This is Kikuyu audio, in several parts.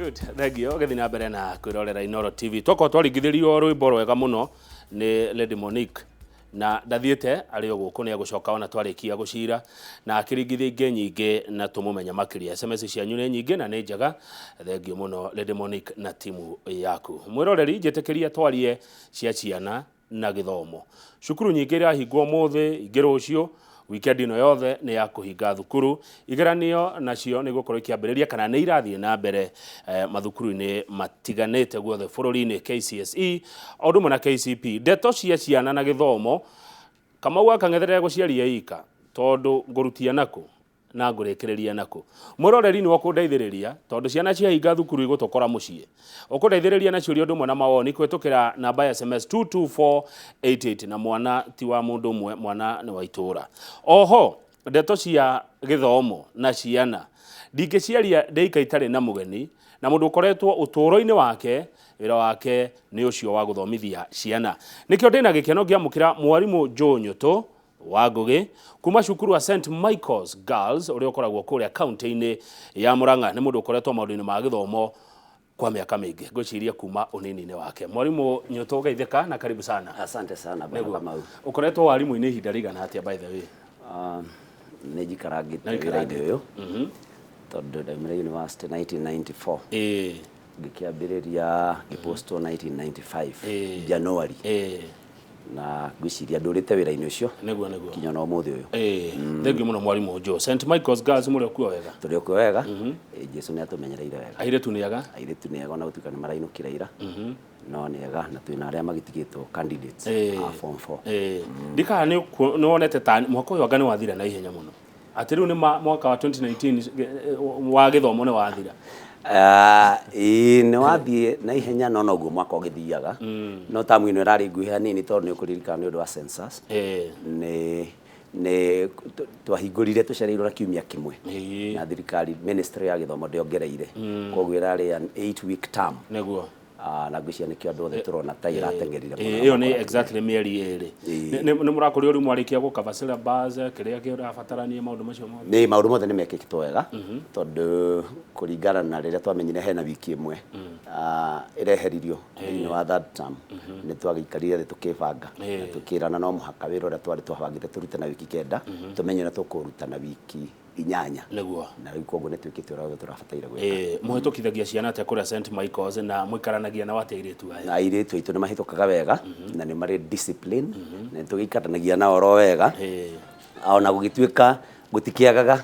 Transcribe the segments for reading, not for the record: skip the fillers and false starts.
Good, thank you. Gĩthiĩ na mbere na kwĩrorera Inooro TV. Twakorwo twaringithĩrio rwĩmbo rwega mũno nĩ Lady Monique na ndathiĩte arĩ o gũkũ, nĩ egũcoka ona twarĩkia gũcira na akĩringithia ingĩ nyingĩ na tũmũmenye makĩria. SMS cianyu nĩ nyingĩ na nĩ njega. Thank you mũno, Lady Monique na timu yaku. Mwĩroreri, njĩtĩkĩria twarie cia ciana na gĩthomo. Cukuru nyingĩ irahingwo ũmũthĩ, ingĩ rũciũ. Weekend ĩno yothe nĩ ya kũhinga thukuru. Igeranio nacio nĩ gũkorwo ikĩambĩrĩria kana nĩ irathiĩ na mbere mathukuru-inĩ matiganĩte guothe bũrũri-inĩ, KCSE o ũndũ ũmwe na KCP. Ndeto cia ciana na gĩthomo, Kamau akang'etherera gũciaria ika tondũ ngũrutia nakũ na ngũrĩkĩrĩria nakũ? Mwĩroreri, nĩwe ũkũndeithĩrĩria tondũ ciana ciahinga thukuru igũtũkora mũciĩ. Ũkũndeithĩrĩria na ciũria ũndũ ũmwe na mawoni kũhĩtũkĩra namba ya SMS 22488. Na mwana ti wa mũndũ ũmwe, mwana nĩ wa itũũra. Oho ndeto cia gĩthomo na ciana ndingĩciaria ndĩika itarĩ na mũgeni na mũndũ ũkoretwo ũtũũro-inĩ wake, wĩra wake nĩ ũcio wa gũthomithia ciana. Nĩkĩo ndĩna gĩkeno ngĩamũkĩra mwarimũ Joe Nyũtũ wa Ngũgĩ kuma cukuru wa St Michael's Girls ũrĩa ũkoragwo kũrĩa kaunti-inĩ ya Murang'a. Nĩ mũndũ ũkoretwo maũndũ-inĩ ma gĩthomo kwa mĩaka mĩingĩ, ngwĩciria kuma ũnini-inĩ wake. Mwarimũ Nyũtũ, geithĩka na karibu sana. Asante sana, bwana Nĩguo. Kamau. Ũkoretwo warimũ-inĩ ihinda rĩigana atĩa, by the way? Nĩ njikarangĩte Nĩ wĩra-inĩ ũyũ tondũ ndaumire university 1994, ngĩkĩambĩrĩria ngĩpostwo 1995 January, na ngwĩciria ndũrĩte wĩra-inĩ ũcio Nĩguo. kinya ona ũmũthĩ ũyũ. Thank you mũno, mwarimũ Joe. St Michael's Girls, mũrĩ okuo wega? Tũrĩ okuo wega. Jesu nĩ atũmenyereire wega. Airĩtu nĩ ega? Airĩtu nĩ ega, ona gũtuĩka nĩ marainũkire ira, no nĩ ega, na twĩna arĩa magĩtigĩtwo candidates a form 4. Ndikaga nĩ wonete ta mwaka ũyũ anga nĩ wathira na ihenya mũno, atĩ rĩu nĩ mwaka wa 2019 wa gĩthomo nĩ wathira. Ĩĩ, nĩ wathiĩ na ihenya, no noguo mwaka ũgĩthiaga, no tamu ĩno ĩrarĩ nguhĩ hanini tondũ nĩ ũkũririkana nĩ ũndũ wa census nĩ twahingũrire tũcereirwo na kiumia kĩmwe na thirikari, ministry ya gĩthomo ndĩongereire, koguo ĩrarĩ an 8 week term. Na ngwĩciria nĩkĩo andũ othe tũrona ta ĩrateng'erire mũno. Ĩyo nĩ exactly mĩeri 2. Nĩ mũrakũrio rĩu mwarĩkia gũkaba syllabus, kĩrĩa kĩrabatarania, maũndũ macio mothe? Nĩ maũndũ mothe nĩ mekĩkĩtwo wega tondũ kũringana na rĩrĩa twamenyire hena wiki ĩmwe ĩreheririo thĩinĩ wa third term, nĩ twagĩikarire thĩ tũkĩbanga na tũkĩrana no mũhaka wĩra ũrĩa twarĩ twabangĩte tũrute na wiki 9 tũmenye ũrĩa tũkũruta na wiki 8. Na rĩu koguo nĩ twĩkĩte ũrĩa wothe tũrabataire gwĩka. Mũhĩtũkithagia ciana atĩa kũrĩa St Michael's, na mũikaranagia nao atĩa airĩtu aya? Na airĩtu aitũ nĩ mahĩtũkaga wega na nĩ marĩ discipline na nĩ tũgĩikaranagia nao oro wega, ona gũgĩtuĩka gũtikĩagaga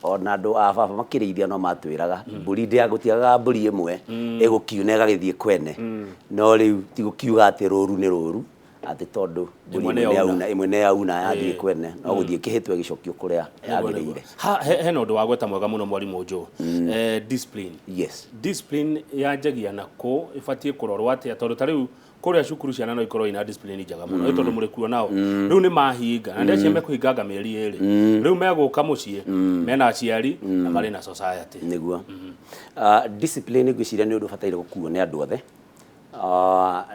ona andũ a baba makĩrĩithia no matwĩraga mbũri ndĩa gũtiagaga mbũri ĩmwe ĩgũkiuna ĩgagĩthiĩ kwene, no rĩu ti gũkiuga atĩ rũru nĩ rũru atĩ tondũ mbũri Ĩmwe ĩmwe nĩ nĩ yauna. yauna, ĩmwe nĩ yauna yathiĩ kwene, no gũthiĩ kĩhĩtwo ĩgĩcokio kũrĩa yagĩrĩire. Hena ũndũ wa gweta mwega mũno, mwarimũ Joe, discipline. Discipline yanjagia na kũ, ĩbatiĩ kũrorwo atĩa? Tondũ ta rĩu kũrĩa cukuru ciana no ikorwo ina discipline njega mũno, nĩ tondũ mũrĩ kuo nao. Rĩu nĩ mahinga na ndĩacia mekũhinganga mĩeri 2, rĩu megũka mũciĩ mena aciari na marĩ na society. Nĩguo. Discipline ngwĩciria nĩ ũndũ ũbataire gũkuo nĩ andũ othe.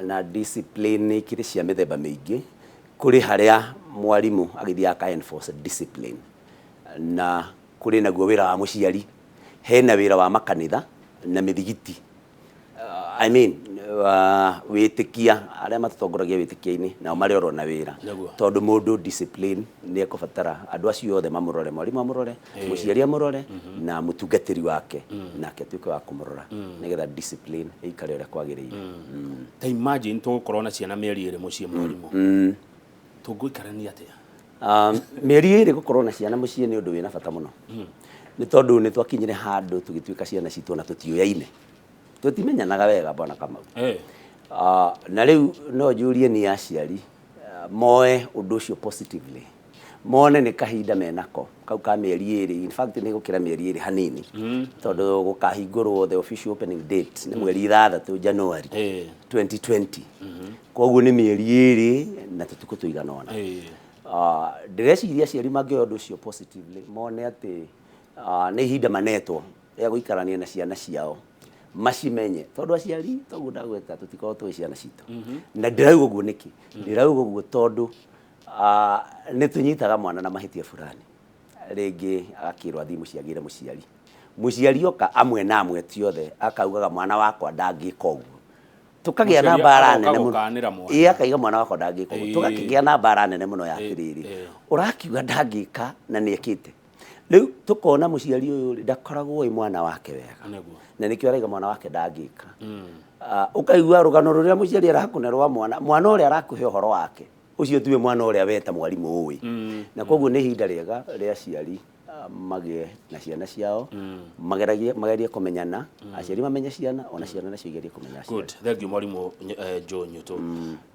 Na discipline ikĩrĩ cia mĩthemba mĩingĩ. Kũrĩ harĩa mwarimũ agĩthiaga aka enforce discipline, na kũrĩ naguo wĩra wa mũciari, hena wĩra wa makanitha na mĩthigiti, I mean, wĩtĩkia arĩa matũtongoragia wĩtĩkia-inĩ nao marĩ oro na wĩra, tondũ mũndũ discipline nĩ ekũbatara andũ acio othe mamũrore, mwarimũ amũrore, mũciari amũrore, na mũtungatĩri wake nake atuĩke wa kũmũrora nĩgetha discipline ĩikare ũrĩa kwagĩrĩire. Ta imagine tũgũkorwo na ciana mĩeri 2 mũciĩ, mwarimũ, tũngũikarania atĩa? Mĩeri 2 gũkorwo na ciana mũciĩ nĩ ũndũ wĩna bata mũno, nĩ tondũ nĩ twakinyire handũ tũgĩtuĩka ciana citũ ona tũtiũyaine, tũtimenyanaga wega, bwana Kamau. Na rĩu no njũrie nĩ aciari moe ũndũ ũcio positively, mone nĩ kahinda menako kau ka mĩeri 2. In fact, nĩ gũkĩra mĩeri 2 hanini, tondũ gũkahingũrwo, the official opening date nĩ mweri 6 January 2020, koguo nĩ mĩeri 2 na tũtukũ tũigana ũna. Ndĩreciria aciari mangĩoya ũndũ ũcio positively, mone atĩ nĩ ihinda manetwo rĩa gũikarania na ciana ciao macimenye, tondũ aciari toguo ndagweta tũtikoragwo tũĩ ciana citũ. Na ndĩrauga ũguo nĩkĩ? Ndĩrauga ũguo tondũ nĩ tũnyitaga mwana na mahĩtia fulani, rĩngĩ agakĩrwo athiĩ mũciĩ agĩre mũciari. Mũciari oka amwe na amwe ti othe akaugaga mwana wakwa ndangĩka ũguo. Tukagĩa na mbara nene mũno. Ĩĩ, akaiga mwana wakwa ndangĩka ũguo. Tũgakĩgĩa na mbara nene mũno ya atĩrĩrĩ, ũrakiuga ndangĩka na nĩekĩte. Rĩu tũkona mũciari ũyũ rĩ ndakoragwo ĩ mwana wake wega. Na nĩkĩo araiga mwana wake ndangĩka. Ũkaigua rũgano rũrĩa mũciari arakũne rwa mwana, mwana ũrĩa arakũhe ũhoro wake, ũcio tiwe mwana ũrĩa we ta mwarimũ ũĩ. Na koguo nĩ ihinda rĩega rĩa aciari magĩe na ciana ciao, magerie kũmenyana, aciari mamenye ciana, ona ciana nacio igerie kũmenya aciari. Good, thank you mwarimu Joe Nyutu.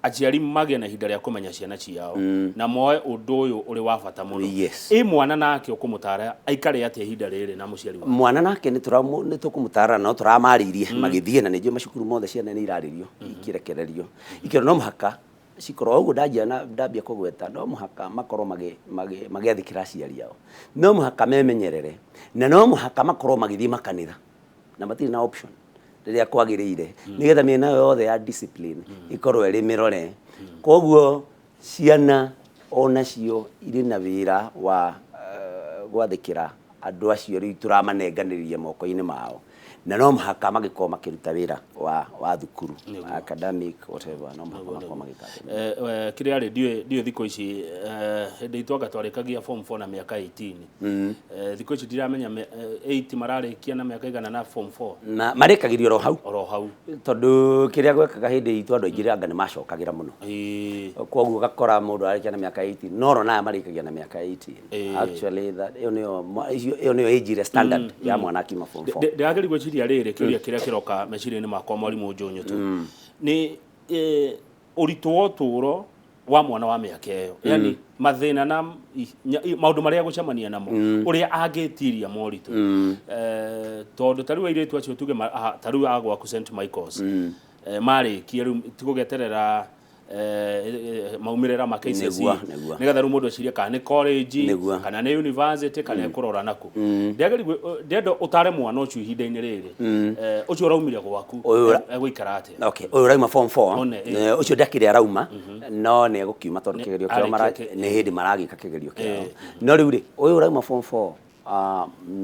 Aciari magĩe na ihinda rĩa kũmenya ciana ciao na moe ũndũ ũyũ ũrĩ wa bata mũno. Yes. Ĩ mwana nake ũkũmũtara aikare atĩa ihinda rĩrĩ na mũciari wake? Mwana nake nĩ tũkũmũtara no tũramarĩirie magĩthiĩ, na nĩ njũĩ macukuru mothe ciana nĩ irarĩrio ikirekererio ikĩrwo no mũhaka cikorwo ũguo ndambia kũgweta, no mũhaka makorwo magĩathĩkĩra aciari ao, no mũhaka memenyerere, na no mũhaka makorwo magĩthiĩ makanitha, na matirĩ na option rĩrĩa kwagĩrĩire, nĩgetha mĩena yothe ya discipline ĩkorwo ĩrĩ mĩrore. Koguo ciana onacio irĩ na wĩra wa gwathĩkĩra andũ acio rĩu tũramanenganĩria moko-inĩ mao, na no mũhaka magĩkorwo makĩruta wĩra wa thukuru, academic whatever, no mũhaka makorwo magĩka. Kĩrĩa rĩ ndiũĩ thikũ ici, hĩndĩ itũ anga twarĩkagia form 4 na mĩaka 18. Thikũ ici ndiramenya 8 mararĩkia na mĩaka igana na form 4. Na marĩkagĩrio oro hau. Oro hau. Tondũ kĩrĩa gwekaga hĩndĩ itũ andũ aingĩ anga nĩ macokagĩra mũno. Koguo ũgakora mũndũ arĩkia na mĩaka 18, no oro naya marĩkagia na mĩaka 18. Actually that ĩyo nĩyo age ĩrĩa standard ya mwana akiuma form 4. Ndĩrageria gwĩciria rĩrĩ kĩũria kĩrĩa kĩroka meciria-inĩ makwa mwarimũ Joe Nyutu. Nĩ ũritũ wa ũtũũro wa mwana wa mĩaka ĩyo, yani mathĩna na maũndũ marĩa egũcemania namo, ũrĩa angĩtiria moritũ. Tondũ ta rĩu airĩtu acio tuge ta rĩu a gwaku St Michael's, marĩkie rĩu tigũgĩeterera maumĩrĩra ma KCSE, nĩgetha rĩu mũndũ ecirie kana nĩ college kana nĩ university kana ekũrora nakũ. Ndĩrenda ũtare mwana ũcio ihinda-inĩ rĩrĩ, ũcio ũraumire gwaku egũikara atĩa? Okay, ũyũ ũrauma form 4, ũcio ndakĩrĩ arauma, no nĩ egũkiuma tondũ kĩgerio kĩao nĩ hĩndĩ maragĩka kĩgerio kĩao. No rĩu rĩ, ũyũ ũrauma form 4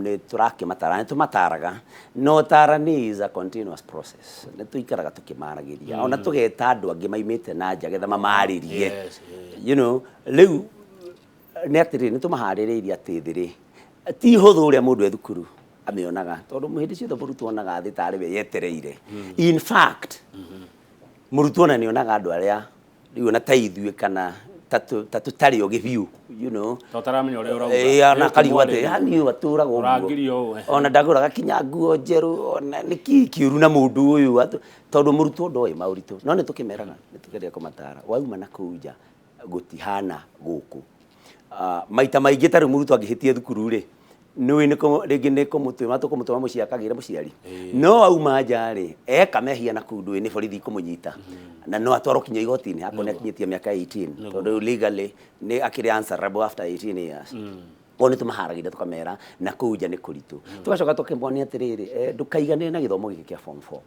nĩ tũrakĩmatara, nĩ tũmataraga, no ũtarani is a continuous process. Nĩ tũikaraga tũkĩmaragĩria, ona tũgeta andũ angĩ maimĩte na nja getha mamarĩrie. You know, rĩu nĩ atĩrĩrĩ, nĩ tũmaharĩrĩirie atĩ thĩ rĩ ti hũthũ ũrĩa mũndũ e thukuru amĩonaga, tondũ hĩndĩ ciothe mũrutwo onaga thĩ tarĩ we yetereire. In fact, mũrutwo ona nĩonaga andũ arĩa rĩu ona ta ithuĩ kana ta tũtarĩ ogĩ biũ, you know, tũtaramenya ũrĩa ũrauga. Ona akarigwo atĩ yani ũyũ atũraga ũguo, ona ndagũraga kinya nguo njerũ, ona nĩkĩ kĩũru na mũndũ ũyũ, tondũ mũrutwo ndoĩ maũritũ. No nĩ tũkĩmeraga, nĩ tũgeria kũmatara, wauma na kũu nja gũtihana gũkũ. Maita maingĩ ta rĩu mũrutwo angĩhĩtia thukuru rĩ, nĩũĩ rĩngĩ nĩ kũmũtũma tũkũmũtũma mũciĩ akagĩre mũciari, no auma nja rĩ eka mehia na kũu ndũĩ nĩ borithi ikũmũnyita, na no atwarwo kinya igoti-inĩ akorwo nĩ akinyĩtie mĩaka 18, tondũ rĩu legally nĩ akĩrĩ answerable after 18 years. Koguo nĩ tũmaharagĩria tũkamera na kũu nja nĩ kũritũ. Tũgacoka tũkĩmonia atĩrĩrĩ, ndũkaiganĩre na gĩthomo gĩkĩ kĩa form 4.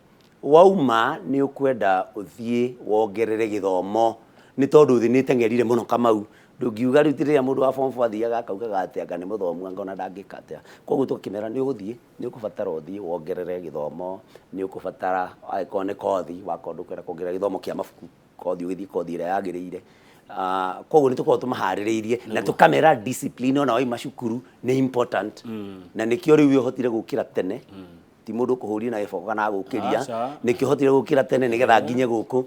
Wauma nĩ ũkwenda ũthiĩ wongerere gĩthomo, nĩ tondũ thĩ nĩ ĩteng'erire mũno Kamau. Ndũngiuga rĩu ti rĩrĩa mũndũ wa form 4 athiaga akaugaga atĩ anga nĩ mũthomu anga ona ndangĩka atĩa. Koguo tũgakĩmera nĩ ũgũthiĩ, nĩ ũkũbatara ũthiĩ wongerere gĩthomo, nĩ ũkũbatara angĩkorwo nĩ kothi, wakorwo ndũkwenda kuongerera gĩthomo kĩa mabuku, kothi ũgĩthiĩ kothi ĩrĩa yagĩrĩire. Koguo nĩ tũkoragwo tũmaharĩrĩirie na tũkamera discipline ona wauma cukuru nĩ important. Na nĩkĩo rĩu ũhotire gũkĩra tene, ti mũndũ ũkũhũria na gĩboko kana agũkĩria, nĩkĩo ũhotire gũkĩra tene nĩgetha nginye gũkũ.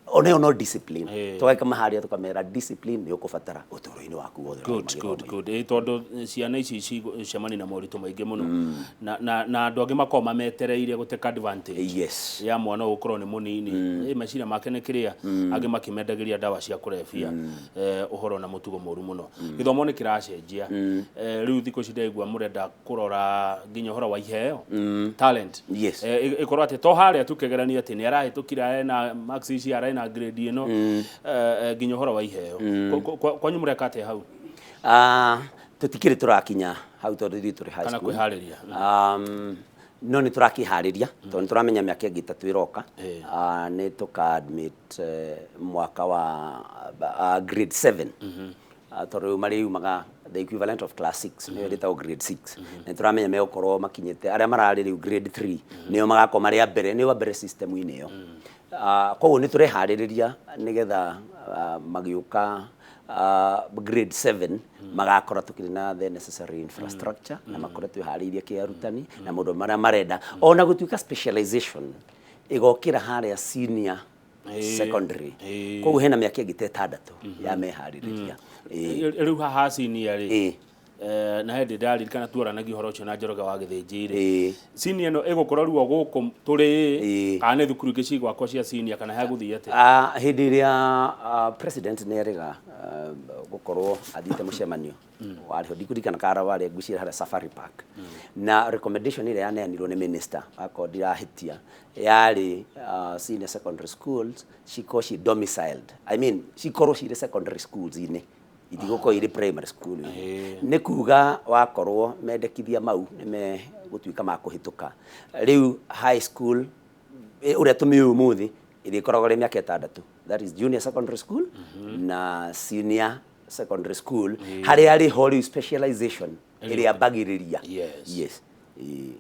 Ona ĩyo no discipline. Tũgakĩmaharĩria tũkamera discipline nĩ ũkũbatara ũtũũro-inĩ waku wothe. Good, good, good. Tondũ ciana ici cicemania na moritũ maingĩ mũno, na andũ angĩ makoragwo mametereire gũ take advantage. Yes. Ya mwana ũyũ gũkorwo nĩ mũnini, meciria make nĩ kĩrĩa, angĩ makĩmendagĩria ndawa cia kũrebia, ũhoro na mũtugo mũru mũno. Gĩthomo nĩ kĩracenjia. Rĩu thikũ ici ndaigua mũrenda kũrora nginya ũhoro wa iheo, talent. Yes. Ĩkorwo atĩ to harĩa tu kĩgeranio atĩ nĩ arahĩtũkire ena marks ici, arena grade ĩno, nginya ũhoro wa iheo. Kwanyu mũreka atĩa hau? Tũtikĩrĩ tũrakinya hau tondũ ithuĩ tũrĩ high school. Kana kwĩharĩria. No nĩ tũrakĩharĩria tondũ nĩ tũramenya mĩaka ĩngĩ ĩtatũ ĩroka. Nĩ tũka admit mwaka wa grade 7. Tondũ rĩu marĩumaga the equivalent of class 6, nĩyo ĩtagwo grade 6, nĩ tũramenya megũkorwo makinyĩte arĩa mararĩ rĩu grade 3, nĩo magakorwo marĩ a mbere, nĩo a mbere system-inĩ ĩyo. Koguo nĩ tũreharĩrĩria nĩgetha magĩũka grade 7 magakora tukĩrĩ na the necessary infrastructure na makorwo twĩharĩirie kĩarutani na maũndũ marĩa marenda, ona gũtuĩka specialization ĩgokĩra harĩa senior secondary. Koguo hena mĩaka ĩngĩ ta 6 ya meharĩrĩria. Rĩu haha senior rĩ, na hĩndĩ ndaririkana tuoranagia ũhoro ũcio na Njoroge wa Gĩthĩnji rĩ, senior ĩno ĩgũkorwo rĩu o gũkũ tũrĩ, kana nĩ thukuru ingĩ cigwakwo cia senior, kana hegũthiĩ atĩa? Hĩndĩ ĩrĩa president nĩ erĩga gũkorwo athiĩte mũcemanio warĩ ho, ndikũririkana kana warĩ ngwĩciria harĩa Safari Park, na recommendation ĩrĩa yaneanirwo nĩ minister, akorwo ndirahĩtia, yarĩ senior secondary schools cikorwo ci domiciled, I mean cikorwo cirĩ secondary schools inĩ, itigũkorwo irĩ primary school. Nĩ kuga wakorwo mendekithia mau nĩ megũtuĩka ma kũhĩtũka, rĩu high school ũrĩa tũmĩũĩ ũmũthĩ ĩrĩkoragwo ĩrĩ mĩaka 6, that is junior secondary school na senior secondary school, harĩa rĩ ho rĩu specialization ĩrĩa ambagĩrĩria. Yes.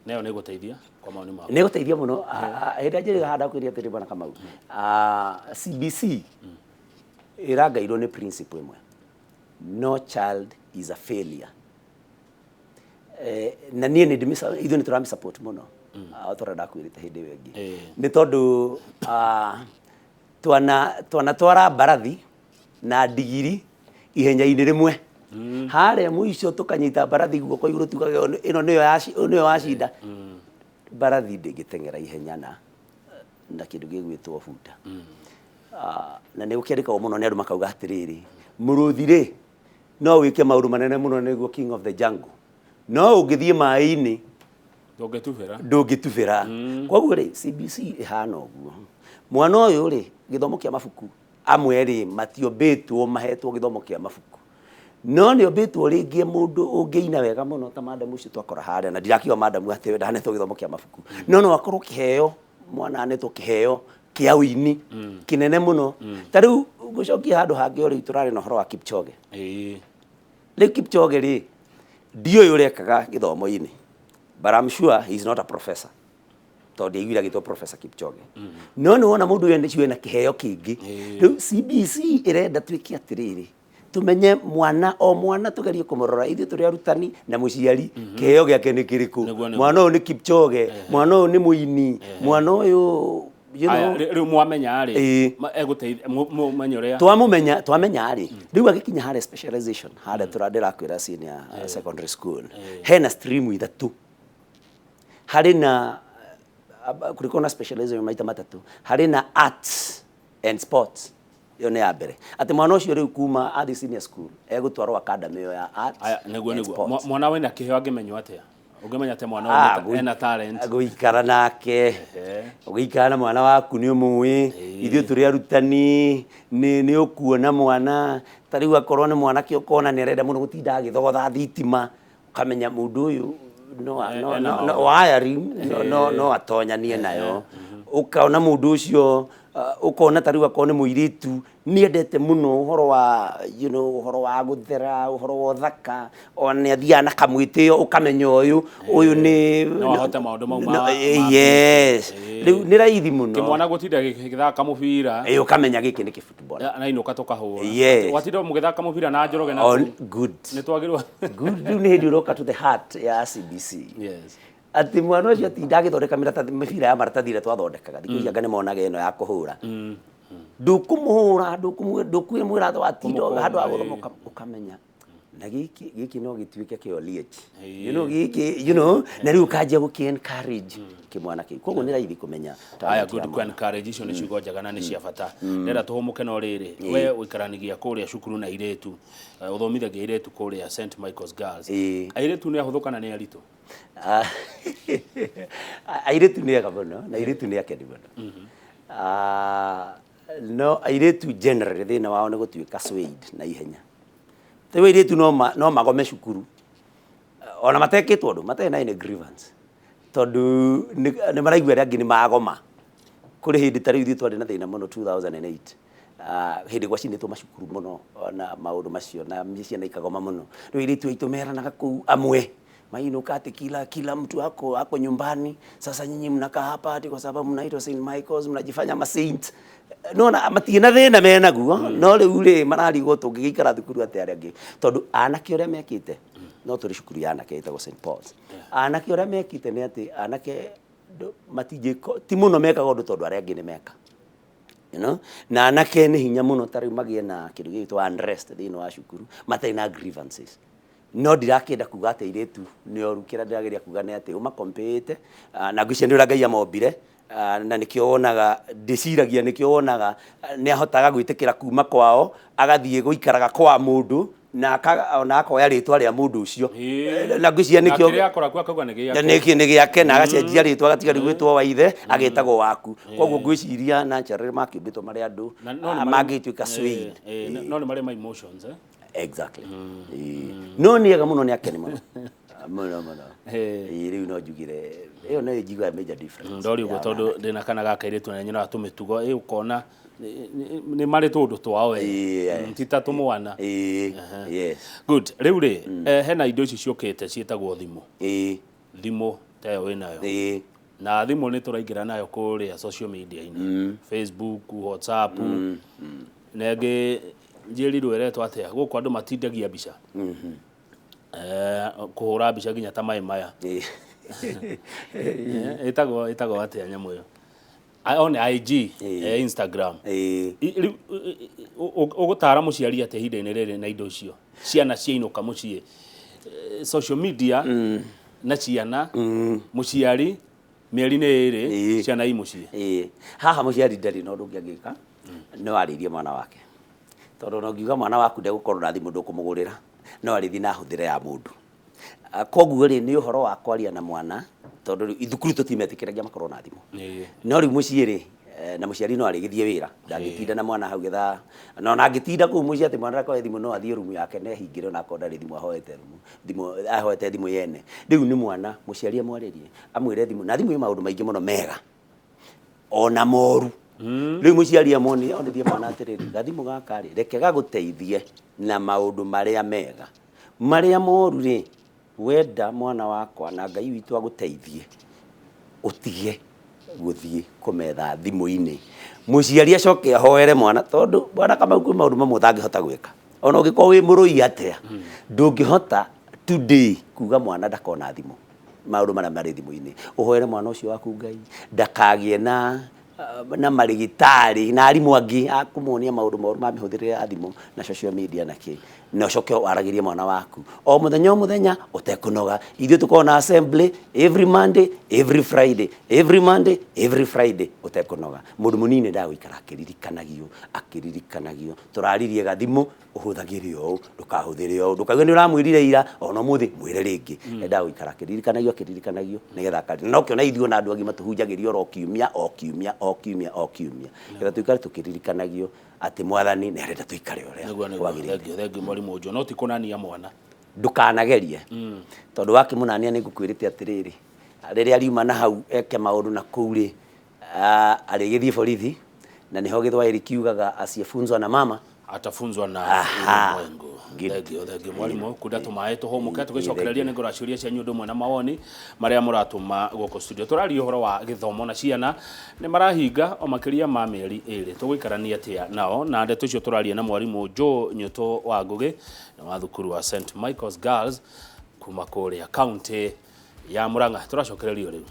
Nayo nĩ ĩgũteithia kwa maoni maku? Nĩ ĩgũteithia mũno. Hĩndĩ ĩrĩa njĩrĩga handa kwĩria atĩrĩ bwana Kamau, CBC ĩrangairwo nĩ principle ĩmwe, no child is a failure. Na niĩ nĩ ithuĩ nĩ tũrami support mũno, tũrĩa ndakwĩrĩte hĩndĩ ĩyo ĩngĩ, nĩ tondũ twana twara mbarathi na ndigiri ihenya-inĩ rĩmwe, harĩa mũico tũkanyita mbarathi guoko igũrũ tugage ĩno nĩyo yacinda. Mbarathi ndĩngĩteng'era ihenya na kĩndũ gĩgwĩtwo bunda. Na nĩ gũkĩandĩkagwo mũno nĩ andũ makauga atĩrĩrĩ, mũrũthi rĩ no wĩke maũndũ manene mũno nĩguo king of the jungle, no ũngĩthiĩ maĩ-inĩ ndũngĩtubĩra. Koguo rĩ CBC ĩhana ũguo, mwana ũyũ rĩ gĩthomo kĩa mabuku amwe rĩ matiombĩtwo mahetwo gĩthomo kĩa mabuku, no nĩ ombĩtwo rĩngĩ mũndũ ũngĩina wega mũno ta madamu ũcio twakora harĩa, na ndirakiuga madamu atĩ ndanetwo gĩthomo kĩa mabuku, no no akorwo kĩheo, mwana anetwo kĩheo kĩa ũini kĩnene mũno. Ta rĩu ngũcokia handũ hangĩ o rĩu tũrarĩ na ũhoro wa Kipchoge. Rĩu Kipchoge rĩ ndiũĩ ũrekaga gĩthomo-inĩ, but I'm sure he is not a professor, tondũ ndiaiguire agĩtwo Professor Kipchoge. No nĩ wona mũndũ ũyũ ũcio ena kĩheo kĩngĩ. Rĩu CBC ĩrenda twĩke atĩrĩrĩ, tumenye mwana o mwana tugerie kũmũrora ithuĩ tũrĩ arutani na mũciari, kĩheo gĩake nĩ kĩrĩkũ. Mwana ũyũ nĩ Kipchoge, mwana ũyũ nĩ mũini, mwana ũyũ you know, rĩu mwamenya rĩ egũteithia mũmenye ũrĩa twamũmenya, twamenya rĩ rĩu agĩkinya harĩa specialization harĩa tũrandĩrakwĩra senior secondary school, hena stream 3, harĩ na kũrĩkorwo na specialization maita 3, harĩ na arts and sports, ĩyo nĩ ya mbere, atĩ mwana ũcio rĩu kuma athiĩ senior school egũtwarwo academy ĩyo ya arts. Nĩguo nĩguo mwana wĩna kĩheo angĩmenywo atĩa? Ũngĩmenya atĩ mwana ũyũ ena talent? Gũikara nake, ũgĩikara na mwana waku nĩ ũmũĩ, ithuĩ tũrĩ arutani nĩ ũkuona mwana ta rĩu akorwo nĩ mwanake ũkona nĩ arenda mũno gũtinda agĩthogotha thitima, ũkamenya mũndũ ũyũ no wiring no atonyanie nayo. Ũkaona mũndũ ũcio, ũkona ta rĩu akorwo nĩ mũirĩtu nĩendete mũno ũhoro wa you know ũhoro wa gũthera, ũhoro wa ũthaka, ona nĩ athiaga na kamwĩtĩo, ũkamenya ũyũ ũyũ nĩ no ahote maũndũ mau ma yes. Rĩu nĩ raithi mũno kĩmwana gũtinda gĩgĩthaka mũbira, ũkamenya gĩkĩ nĩ kĩfootball na inũka tũkahũra, watinda mũgĩthaka mũbira na Njoroge na good, nĩ twagĩrĩirwo good. Rĩu nĩ hĩndĩ ũroka to the heart ya CBC. Yes, atĩ mwana ũcio atinda agĩthondeka mĩbira ya maratathi ĩrĩa twathondekaga, thikũ ici anga nĩ monaga ĩno ya kũhũra, ndũkũmũhũra, ndũkwĩmwĩra watinda handũ ha gũthoma, ũkamenya na gĩkĩ gĩkĩ no gĩtuĩke kĩo liech, you know gĩkĩ, you know, na rĩu ũkanjia gũkĩ encourage kĩmwana kĩu. Koguo nĩ raithi kũmenya. Aya, good ku encourage, icio nĩ ciugo njega na nĩ cia bata. Ndĩrenda tũhũmũke no rĩrĩ, we ũikaranagia kũrĩa cukuru na airĩtu, ũthomithagia airĩtu kũrĩa St Michael's Girls. Airĩtu nĩ ahũthũ kana nĩ aritũ? Airĩtu nĩ ega mũno na airĩtu nĩ akeni mũno. No airĩtu generally thĩna wao nĩ gũtuĩka swayed na ihenya. Rĩu airĩtu no magome cukuru ona matekĩtwo ũndũ, matarĩ na any grievance, tondũ nĩ maraigua arĩa angĩ nĩ magoma. Kũrĩ hĩndĩ ta rĩu ithuĩ twarĩ na thĩna mũno 2008, Hĩndĩ gwacinĩtwo macukuru mũno na maũndũ macio na ciana ikagoma mũno. Rĩu airĩtu aitũ meranaga kũu amwe mainuka ati kila mtu ako nyumbani. Sasa nyinyi mnakaa hapa ati kwa sababu mnaitwa St Michael's, mnajifanya ma saint. Nona matirĩ na thĩna menaguo, no rĩu rĩ mararigwo tũngĩgĩikara thukuru atĩa arĩa angĩ, tondũ anake ũrĩa mekĩte, no tũrĩ cukuru ya anake ĩtagwo St Paul's. Anake ũrĩa mekĩte nĩ atĩ anake matingĩko ti mũno mekaga ũndũ tondũ arĩa angĩ nĩ meka, you know? Na anake nĩ hinya mũno ta rĩu magĩe na kĩndũ gĩgwĩtwo unrest thĩinĩ wa cukuru matarĩ na grievances. No ndirakĩenda kuga atĩ airĩtu nĩ oru, kĩrĩa ndĩrageria kuga nĩ atĩ ũmakompĩte na ngwĩciria nĩ ũrĩa Ngai amombire, na nĩkĩo wonaga ndĩciragia, nĩkĩo wonaga nĩ ahotaga gwĩtĩkĩra kuma kwao agathiĩ gũikaraga kwa mũndũ na ona akoya rĩtwa rĩa mũndũ ũcio. Na ngwĩciria nĩkĩo kĩrĩa akora kuo akauga nĩ gĩake. Nĩkĩ nĩ gĩake, na agacenjia rĩtwa agatiga rĩu gwĩtwo wa ithe agetagwo waku. Koguo ngwĩciria naturally makĩũmbĩtwo marĩ andũ mangĩtuĩka swayed. No nĩ marĩ ma emotions, eh? Exactly. No nĩ ega mũno, nĩ akeni mũno mũno mũno. Rĩu no njugire ĩyo no njiguaga major difference. Ndori ũguo tondũ ndĩna kana ga kairĩtu na nyonaga tũmĩtugo ĩ ũkona nĩ marĩ tũũndũ twao we, ti ta tũmwana. Yes. Good. Rĩu rĩ, hena indo ici ciũkĩte ciĩtagwo thimũ. Thimũ ta ĩyo wĩnayo. Na thimũ nĩ tũraingĩra nayo kũrĩa social media-inĩ, Facebook, WhatsApp, na ĩngĩ njĩrirwo ĩretwo atĩa gũkũ andũ matindagia mbica, kũhũra mbica nginya ta maĩ maya. Ĩtagwo atĩa nyamũ ĩyo? On IG, Instagram. Rĩu ũgũtara mũciari atĩa ihinda-inĩ rĩrĩ na indo icio ciana ciainũka mũciĩ, social media na ciana, mũciari mĩeri nĩ ĩrĩ ciana i mũciĩ? Haha mũciari ndarĩ na ũndũ ũngĩ angĩka, no arĩrie mwana wake, tondũ ona ũngiuga mwana waku ndegũkorwo na thimũ ndũkũmũgũrĩra, no arĩthiĩ na hũthĩre ya mũndũ. Koguo rĩ nĩ ũhoro wa kwaria na mwana, tondũ rĩu thukuru tũtimetĩkĩragia makorwo na thimũ. No rĩu mũciĩ rĩ, na mũciari no arĩgĩthiĩ wĩra, ndangĩtinda na mwana hau getha, na ona angĩtinda kũu mũciĩ atĩ mwana ndakoe thimũ, no athiĩ rumu yake na ehingĩre, ona akorwo ndarĩ thimũ ahoete rumu, thimũ ahoete thimũ yene. Rĩu nĩ mwana mũciari amwarĩrie, amwĩre thimũ, na thimũ ĩ maũndũ maingĩ mũno mega ona moru. Rĩu mũciari amonie, onithie mwana atĩrĩrĩ, gathimũ gaka rĩ, reke gagũteithie na maũndũ marĩa mega, marĩa moru rĩ, wenda mwana wakwa na Ngai witũ agũteithie ũtige gũthiĩ kũmetha thimũ-inĩ. Mũciari acoke ahoere mwana, tondũ mwana Kamau kwĩ maũndũ mamwe ũtangĩhota gwĩka, ona ũngĩkorwo wĩ mũrũi atĩa, ndũngĩhota today kuga mwana ndakona thimũ, maũndũ marĩa marĩ thimũ-inĩ. Ũhoere mwana ũcio waku Ngai ndakagĩe na marĩgĩtarĩ na arimũ angĩ a kũmuonia maũndũ moru ma mĩhũthĩrĩre ya thimũ na social media na kĩ, na ũcoke waragĩrie mwana waku o mũthenya o mũthenya ũtekũnoga. Ithuĩ tũkoragwo na assembly every Monday, every Friday, every Monday, every Friday ũtekũnoga. Mũndũ mũnini endaga gũikara akĩririkanagio akĩririkanagio, tũraririe gathimũ ũhũthagĩre ũũ, ndũkahũthĩre ũũ, ndũkauge nĩ ũramwĩrire ira ona ũmũthĩ mwĩre rĩngĩ. Endaga gũikara akĩririkanagio akĩririkanagio nĩgetha akarĩ no kĩona ithuĩ ona andũ agima tũhunjagĩrio oro kiumia o kiumia o kiumia o kiumia, nĩgetha tũikare tũkĩririkanagio atĩ Mwathani nĩ arenda tũikare ũrĩa kwagĩrĩire. Thengiũ, thengiũ mwarimũ Joe, no ti kũnania mwana. Ndũkanagerie, tondũ wakĩmũnania nĩ ngũkwĩrĩte atĩrĩrĩ, rĩrĩa riuma na hau eke maũndũ na kũu rĩ, arĩgĩthiĩ borithi, na nĩho Gĩthwaĩri kiugaga asiyefunzwa na mama atafunzwa na ulimwengu. Thengiũ, thengiũ mwarimũ, kunda tũmaĩ tũhũmũke tũgĩcokereria nĩ ngũra ciũria cianyu ũndũ ũmwe na mawoni marĩa mũratũma gũkũ studio. Tũraria ũhoro wa gĩthomo na ciana nĩ marahinga o makĩria ma mĩeri ĩrĩ, tũgũikarania atĩa nao? Na ndeto icio tũraria na mwarimũ Joe Nyũtũ wa Ngũgĩ na wa thukuru wa St Michael's Girls kuma kũrĩa kaunti ya Murang'a. Tũracokererio rĩu.